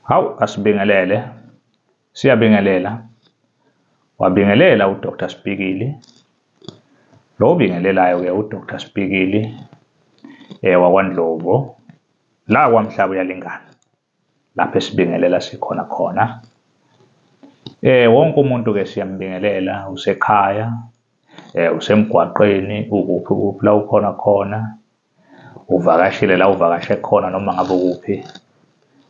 Hawu, asibingelele, siyabingelela. Wabingelela uDr Spikili. Lo obingelelayo-ke uDr Spikili wakwaNdlovu, la kwaMhlaba uyalingana, lapho esibingelela sikhona khona. Wonke umuntu-ke siyambingelela, usekhaya, usemgwaqeni, ukuphi kuphi la ukhona khona, uvakashile la uvakashe khona noma ngabe ukuphi,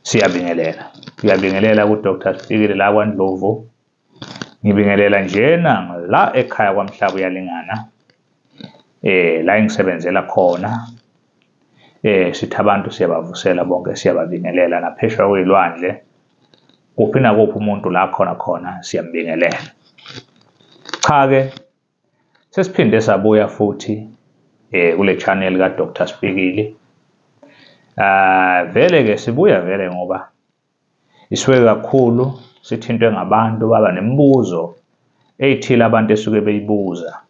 siyabingelela. Ngiyabingelela ku-Dr Spikili la kwaNdlovu. Ngibingelela njena la ekhaya kwaMhlaba uyalingana, la engisebenzela khona. Sithi abantu siyabavusela bonke, siyababingelela naphesheya kwey'lwandle, kuphi nakuphi umuntu la khona khona siyambingelela. Cha-ke sesiphinde sabuya futhi kule channel ka-Dr Spikili. Vele-ke sibuya vele ngoba isuke kakhulu sithintwe ngabantu baba nemibuzo ey'thile abantu esuke beyibuza,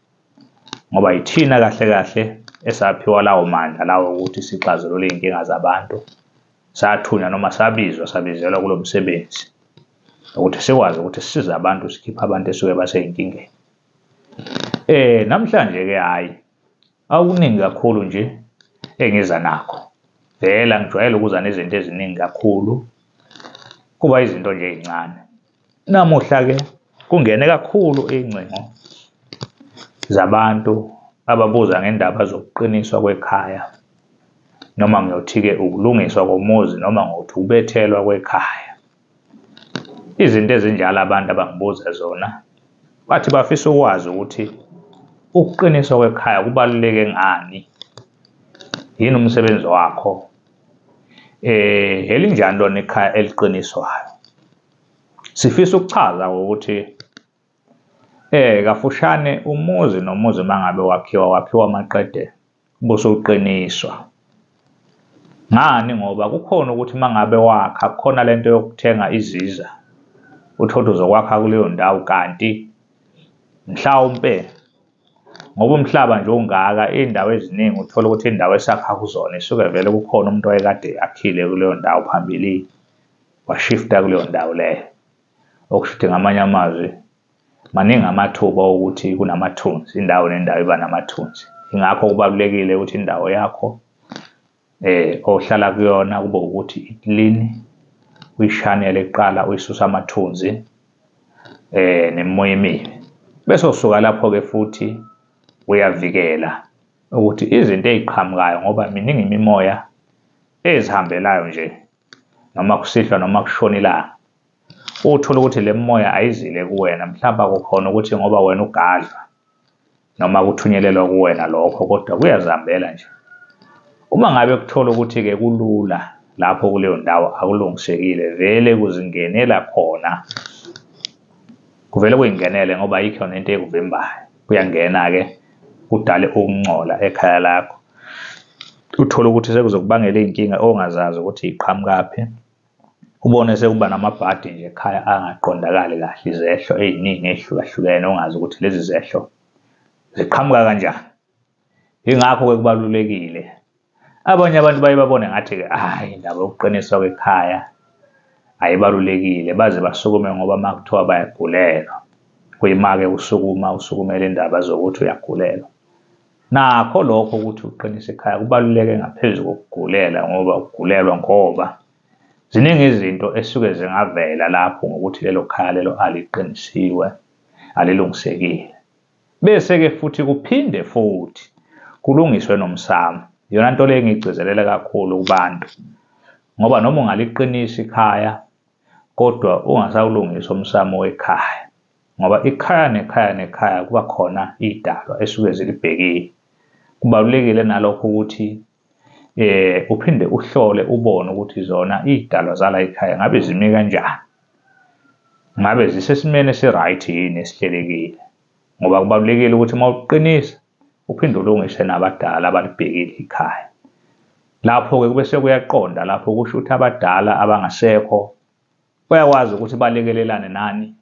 ngoba yithina kahle kahle esaphiwa lawo mandla lawo ukuthi sixazulule iy'nkinga zabantu. Sathunywa noma sabizwa, sabizelwa kulo msebenzi ukuthi sikwazi ukuthi sisize abantu, sikhiphe abantu esuke basey'nkingeni. Namhlanje-ke hhayi akuningi kakhulu nje engiza nakho. Vele ngijwayele ukuza nezinto eziningi kakhulu, kuba izinto nje ey'ncane. Namuhla-ke kungene kakhulu iy'ngcingo zabantu ababuza ngendaba zokuqiniswa kwekhaya, noma ngiyothi-ke ukulungiswa komuzi, noma ngokuthi ukubethelwa kwekhaya. Izinto ezinjalo abantu abangibuza zona, bathi bafisa ukwazi ukuthi ukuqiniswa kwekhaya kubaluleke ngani, yini umsebenzi wakho, elinjani lona ikhaya eliqiniswayo. Sifisa ukuchaza ukuthi kafushane umuzi nomuzi mangabe wakhiwa, wakhiwa maqede busuqiniswa. Ngani? Ngoba kukhona ukuthi mangabe wakha kukhona lento yokuthenga iziza, uthole uzokwakha kuleyo ndawo, kanti mhlawumpe ngoba umhlaba nje ungaka, iy'ndawo eziningi uthola ukuthi indawo esakha kuzona isuke vele kukhona umuntu owayekade akhile kuleyo ndawo phambilini, washifta kuleyo ndawo leyo. Okusho ukuthi ngamanye amazwi maningi amathuba okuthi kunamathunzi, indawo nendawo iba namathunzi. Ingakho kubalulekile ukuthi indawo yakho ohlala kuyona kube ukuthi i-clean, uyishanele kuqala, uyisusa amathunzi nemimoya emibi. Bese usuka lapho-ke futhi uyavikela ukuthi izinto ey'qhamukayo, ngoba miningi imimoya ezihambelayo nje, noma kusihlwa noma kushona ilanga, uthole ukuthi le mimoya ayizile kuwena. Mhlawumbe akukhona ukuthi ngoba wena ugadlwa noma kuthunyelelwa kuwena lokho, kodwa kuyazihambela nje. Uma ngabe kuthola ukuthi-ke kulula lapho kuleyo ndawo akulungisekile, vele kuzingenela khona, kuvele kuyingenele ngoba ayikho nento ekuvimbayo. Kuyangena-ke kudale ukungcola ekhaya lakho, uthole ukuthi sekuzokubangela iy'nkinga ongazazi ukuthi y'qhamukaphi. Ubone sekuba namabhadi nje ekhaya angaqondakali kahle, izehlo ey'ningi ey'hlukahlukene ongazi ukuthi lezi zehlo ziqhamuka kanjani. Yingakho-ke kubalulekile. Abanye abantu baye babone ngathi-ke hhayi, indaba yokuqiniswa kwekhaya ayibalulekile, baze basukume ngoba uma kuthiwa bayagulelwa, kuyima-ke usukuma usukumele indaba zokuthi uyagulelwa. Nakho lokho ukuthi uqinise ikhaya kubaluleke ngaphezu kokugulela, ngoba ukugulelwa, ngoba ziningi izinto esuke zingavela lapho ngokuthi lelo khaya lelo aliqinisiwe, alilungisekile. Bese-ke futhi kuphinde futhi kulungiswe nomsamo. Iyona nto le engiyigcizelela kakhulu kubantu, ngoba noma ungaliqinisa ikhaya kodwa ungasawulungisi umsamo wekhaya, ngoba ikhaya nekhaya nekhaya kuba khona idalwa esuke zilibhekile. Kubalulekile nalokho ukuthi uphinde uhlole ubone ukuthi zona idalwa zala ekhaya ngabe zimi kanjani, ngabe zisesimeni esi-right yini esihlelekile, ngoba kubalulekile ukuthi uma uqinisa uphinde ulungise nabadala abalibhekile ikhaya. Lapho-ke kube sekuyaqonda lapho kusho ukuthi abadala abangasekho bayakwazi ukuthi balekelelane nani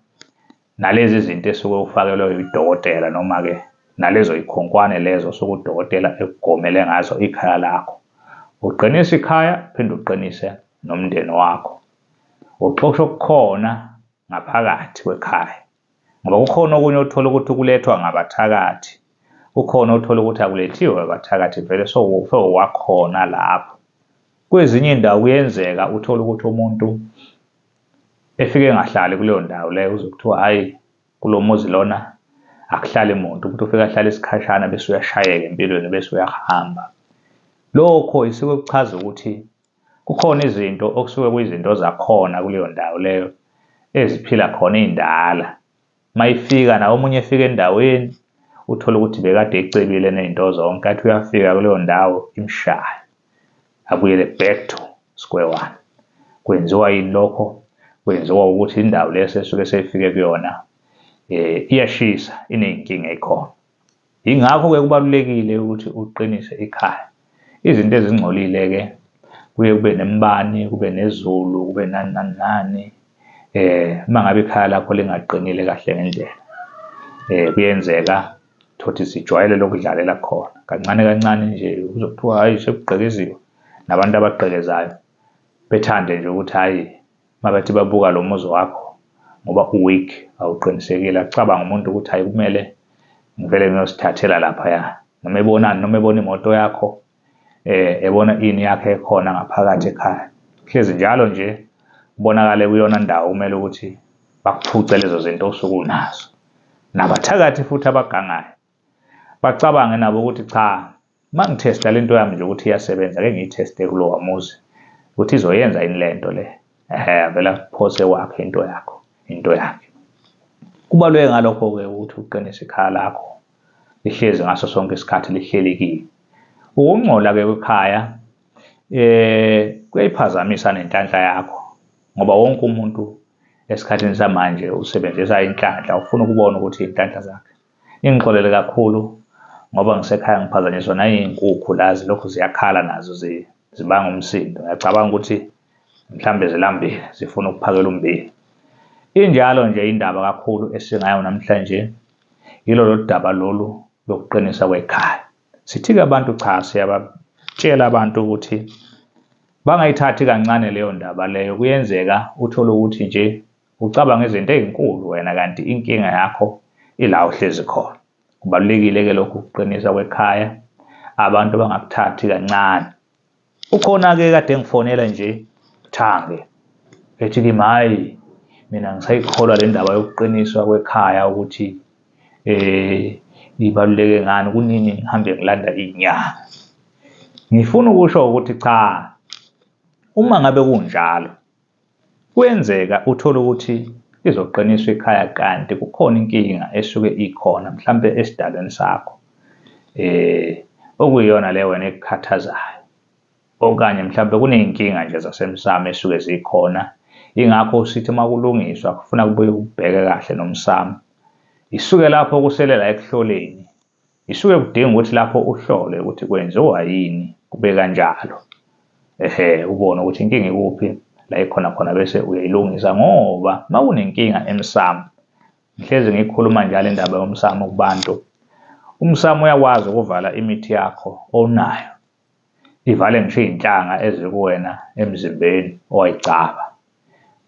nalezi zinto esuke ufakelwe udokotela, noma-ke nalezo y'khonkwane lezo osuke udokotela ekugomele ngazo ikhaya lakho. Uqinise ikhaya, uphinde uqinise nomndeni wakho. Uxosha okukhona ngaphakathi kwekhaya, ngoba kukhona okunye othola ukuthi kulethwa ngabathakathi, kukhona othola ukuthi akulethiwe abathakathi vele sowakwakhona lapho. Kwezinye iy'ndawo kuyenzeka uthole ukuthi umuntu efike engahlali kuleyo ndawo leyo, uzwe kuthiwa hhayi, kulo muzi lona akuhlali muntu, umuntu ufike ahlale isikhashana bese uyashayeka empilweni bese uyahamba. Lokho isuke kuchaza ukuthi kukhona izinto okusuke kuyizinto zakhona kuleyo ndawo leyo eziphila khona iy'ndala. Mayifika nawe omunye efika endaweni uthole ukuthi bekade ecebile ney'nto zonke, athi uyafika kuleyo ndawo imshaye, abuyele back to square one. Kwenziwa yini lokho? Kwenziwa ukuthi indawo leyo esuke seyifike kuyona iyashisa, iney'nkinga ey'khona. Yingakho-ke kubalulekile ukuthi uqinise ikhaya. Izinto ezingcolile-ke kuye kube nemibani, kube nezulu, kube nani nani nani. Uma ngabe ikhaya lakho lingaqinile kahle ngendlela, kuyenzeka thothi sijwayele lokudlalela khona kancane kancane nje, kuzokuthiwa hhayi sekugqekeziwe, nabantu abagqekezayo bethande nje ukuthi hhayi, mabethi babuka lo muzi wakho ngoba u-weak, awuqinisekile, acabanga umuntu ukuthi hhayi kumele ngivele ngiyosithathela laphaya, noma ebonani, noma ebona imoto yakho, ebona ini yakhe ekhona ngaphakathi ekhaya. Hlezi njalo nje kubonakale kuyona ndawo kumele ukuthi bakuphuce lezo zinto osuke unazo. Nabathakathi futhi abagangayo bacabange nabo ukuthi cha, uma ngithesta lento yami nje ukuthi iyasebenza, ake ngiyitheste kulowa muzi ukuthi izoyenza yini lento le. Ehhe, vele aphose wakhe into yakho, into yakhe. Kubaluleke ngalokho-ke ukuthi uqinise ikhaya lakho, lihlezi ngaso sonke isikhathi lihlelekile. Ukungcola-ke kwekhaya kuyayiphazamisa nenhlanhla yakho, ngoba wonke umuntu esikhathini samanje usebenzisa inhlanhla, ufuna ukubona ukuthi iy'nhlanhla zakhe. Ingixolele kakhulu ngoba ngisekhaya ngiphazanyiswa nayiy'nkukhu la, zilokhu ziyakhala nazo zibanga umsindo. Ngiyacabanga ukuthi mhlambe zilambile, zifuna ukuphakela ummbila. Injalo nje indaba kakhulu esingayo namhlanje, yilolu daba lolu lokuqinisa kwekhaya. Sithi-ke abantu cha, siyabatshela abantu ukuthi bangayithathi kancane leyo ndaba leyo. Kuyenzeka uthole ukuthi nje ucabanga izinto ey'nkulu wena, kanti inkinga yakho ila uhlezi khona. Kubalulekile-ke lokhu ukuqinisa kwekhaya, abantu bangakuthathi kancane. Ukhona-ke kade ngifonela nje thange, ethi kimi hhayi, mina ngisayikholwa le ndaba yokuqiniswa kwekhaya ukuthi ibaluleke ngani, kunini ngihambe ngilanda iy'nyanga. Ngifuna ukusho ukuthi cha, uma ngabe kunjalo, kuyenzeka uthole ukuthi izoqiniswa ikhaya kanti kukhona inkinga esuke ikhona mhlampe esidalweni sakho, okuyiyona le wena ekukhathazayo, okanye mhlampe kuney'nkinga nje zasemsamo esuke zikhona. Yingakho sithi uma kulungiswa kufuna kubuye ubheke kahle nomsamo. Isuke lapho kuselela ekuhloleni, isuke kudinga ukuthi lapho uhlole ukuthi kwenziwa yini kube kanjalo. Ehhe, ubone ukuthi inkinga ikuphi la ikhona khona bese uyayilungisa, ngoba uma kunenkinga emsamo, ngihlezi ngikhuluma njalo indaba yomsamo kubantu. Umsamo uyakwazi ukuvala imithi yakho onayo, ivale ngisho iy'nhlanga ezikuwena emzimbeni owayigcaba.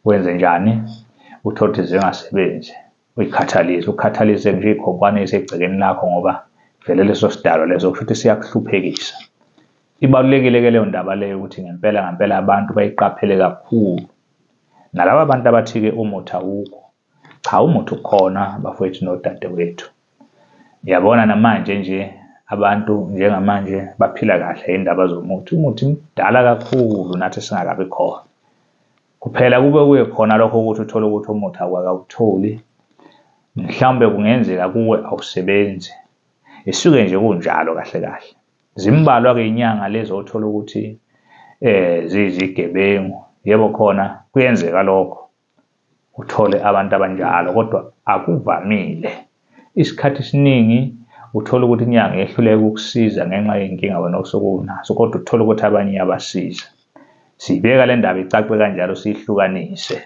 Wenze njani? Uthole ukuthi zingasebenzi, uyikhathalise, ukhathalise nje iy'khonkwane ey'segcekeni lakho, ngoba vele leso sidalwa leso kusho ukuthi siyakuhluphekisa. Ibalulekile-ke leyo ndaba leyo ukuthi ngempela ngempela abantu bayiqaphele kakhulu. Nalaba bantu abathi-ke umuthi awukho, cha, umuthi ukhona bafowethu nodadewethu. Uyabona namanje nje abantu njengamanje baphila kahle indaba zomuthi. Umuthi mdala kakhulu nathi singakabi khona. Kuphela kube kuye khona lokho ukuthi uthole ukuthi umuthi awukakawutholi, mhlawumbe kungenzeka kuwe awusebenzi. Isuke nje kunjalo kahle kahle. Zimbalwa-ke inyanga lezi othola ukuthi ziyizigebengu. Yebo khona kuyenzeka lokho, uthole abantu abanjalo, kodwa akuvamile. Isikhathi esiningi uthola ukuthi inyanga yehluleka ukusiza ngenxa yey'nkinga wena osuke unazo, kodwa uthole ukuthi abanye iyabasiza. Siyibeka le ndaba icace kanjalo, siyihlukanise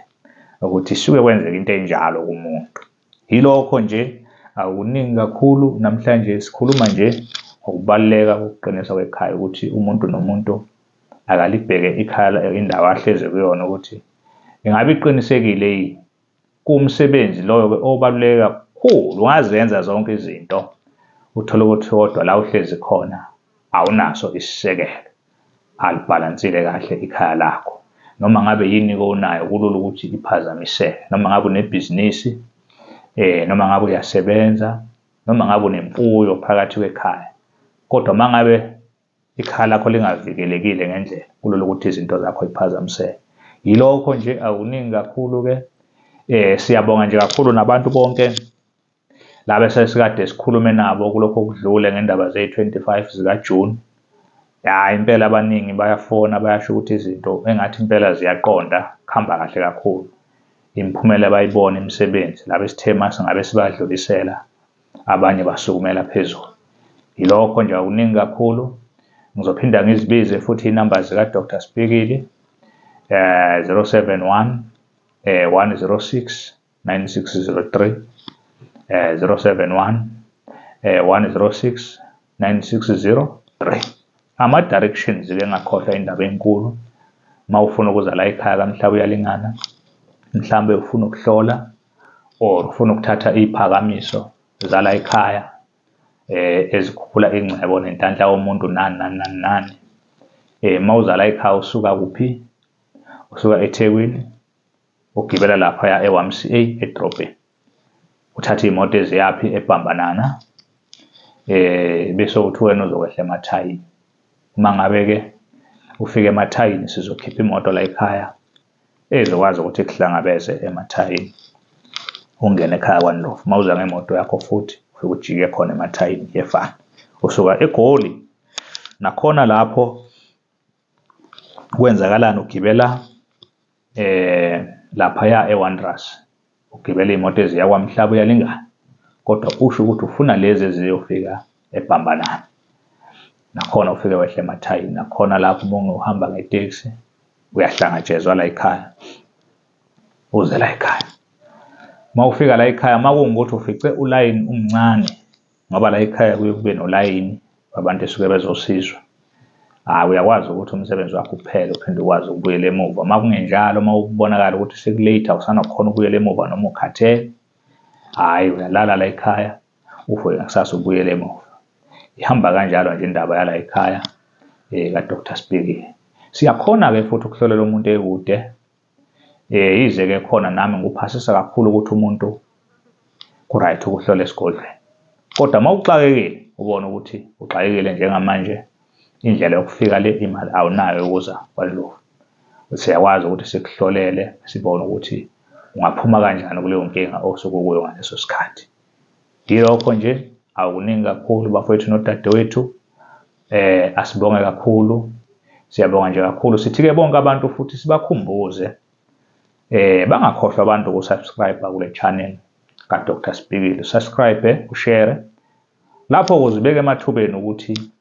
ukuthi isuke kwenzeka into enjalo kumuntu. Yilokho nje, akuningi kakhulu namhlanje sikhuluma nje ngokubaluleka kokuqinisa kwekhaya, ukuthi umuntu nomuntu akalibheke ikhaya, indawo ahlezi kuyona ukuthi Ingabe iqinisekile yini? Kuwumsebenzi loyo-ke obaluleke kakhulu. Ungazenza zonke izinto, uthole ukuthi kodwa la uhlezi khona awunaso isisekelo, alibhalansile kahle ikhaya lakho. Noma ngabe yini-ke onayo kulula ukuthi iphazamiseke, noma ngabe unebhizinisi, noma ngabe uyasebenza, noma ngabe unemfuyo phakathi kwekhaya, kodwa uma ngabe ikhaya lakho lingavikelekile ngendlela, kulula ukuthi izinto zakho yiphazamiseke. Yilokho nje, akuningi kakhulu-ke. Siyabonga nje kakhulu nabantu bonke laba esesikade sikhulume nabo kulokho okudlule ngendaba zeyi-25 zikaJuni. Ya, impela abaningi bayafona, bayasho ukuthi izinto engathi impela ziyaqonda, kuhamba kahle kakhulu. Imiphumela bayibona, imisebenzi laba esithe masingabe sibadlulisela, abanye basukumela phezulu. Yilokho nje, akuningi kakhulu. Ngizophinda ngizibize futhi iy'namba zika-Dr Spikili, 071 106 9603, 071 106 9603. Ama-directions-ke, ngakhohlwa indaba enkulu. Uma ufuna ukuza la ekhaya kaMhlaba uyalingana, mhlambe ufuna ukuhlola or ufuna ukuthatha iy'phakamiso zala ekhaya ezikhuphula ingcebo nenhlanhla yomuntu, nani nani nani nani. Uma uza la ekhaya usuka kuphi? Usuka eThekwini, ugibela laphaya e-YMCA edrobheni, uthathe iy'moto eziyaphi? eBhambanana, bese uthi wena uzokwehla emathayini. Uma ngabe-ke ufika emathayini, sizokhipha imoto la ekhaya ezokwazi ukuthi ikuhlangabeze emathayini, ungene ekhaya kwaNdlovu. Uma uza ngemoto yakho futhi ufike ujike khona emathayini, kuyefana. Usuka eGoli, nakhona lapho kwenzakalani? Ugibela laphaya eWanderers, ugibela iy'moto eziya kwaMhlaba uyalingana, kodwa usho ukuthi ufuna lezi eziyofika eBhambanana. Nakhona ufike wehle emathayini, nakhona lapho uma uhamba ngetekisi uyahlangatshezwa la ekhaya, uze la ekhaya. Uma ufika la ekhaya, uma kuwukuthi ufice ulayini umncane, ngoba la ekhaya kuye kube nolayini wabantu esuke bezosizwa, hhayi, uyakwazi ukuthi umsebenzi wakho uphele, uphinde ukwazi ukubuyela emuva. Uma kungenjalo, uma kubonakala ukuthi seku-late, awusanakhona ukubuyela emuva noma ukhathele, hhayi, uyalala la ekhaya, uvuke ngakusasa ubuyele emuva. Ihamba kanjalo nje indaba yala ekhaya ka-Dr Spikili. Siyakhona-ke futhi ukuhlolela umuntu ekude, yize-ke khona nami ngikuphasisa kakhulu ukuthi umuntu ku-right ukuhlola esigodlweni, kodwa uma uxakekile, ubone ukuthi uxakekile njengamanje, indlela yokufika le, imali awunayo yokuza kwaNdlovu, siyakwazi ukuthi sikuhlolele, sibone ukuthi ungaphuma kanjani kuleyo nkinga osuke ukuyo ngaleso sikhathi. Yilokho nje, akuningi kakhulu bafowethu nodadewethu. Asibonge kakhulu, siyabonga nje kakhulu. Sithi-ke bonke abantu futhi sibakhumbuze, bangakhohlwa abantu ukusubscribe kule channel ka-Dr Spikili. Subscribe, ushare lapho kuzibeka emathubeni ukuthi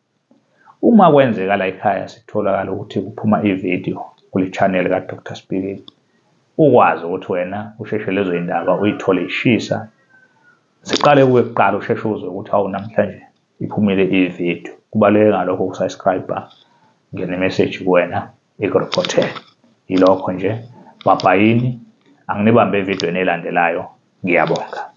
uma kwenzeka la ekhaya sitholakala ukuthi kuphuma ividiyo kule channel ka-Dr Spikili, ukwazi ukuthi wena usheshe lezo yindaba uyithole ishisa, ziqale kuwe kuqala, usheshe uzwe ukuthi awu, namhlanje iphumile ividiyo. Kubaluleke ngalokho ukusubscribe, ngene message kuwena ikuriphothele. Yilokho nje, bhabhayini, anginibambe evidweni elandelayo. Ngiyabonga.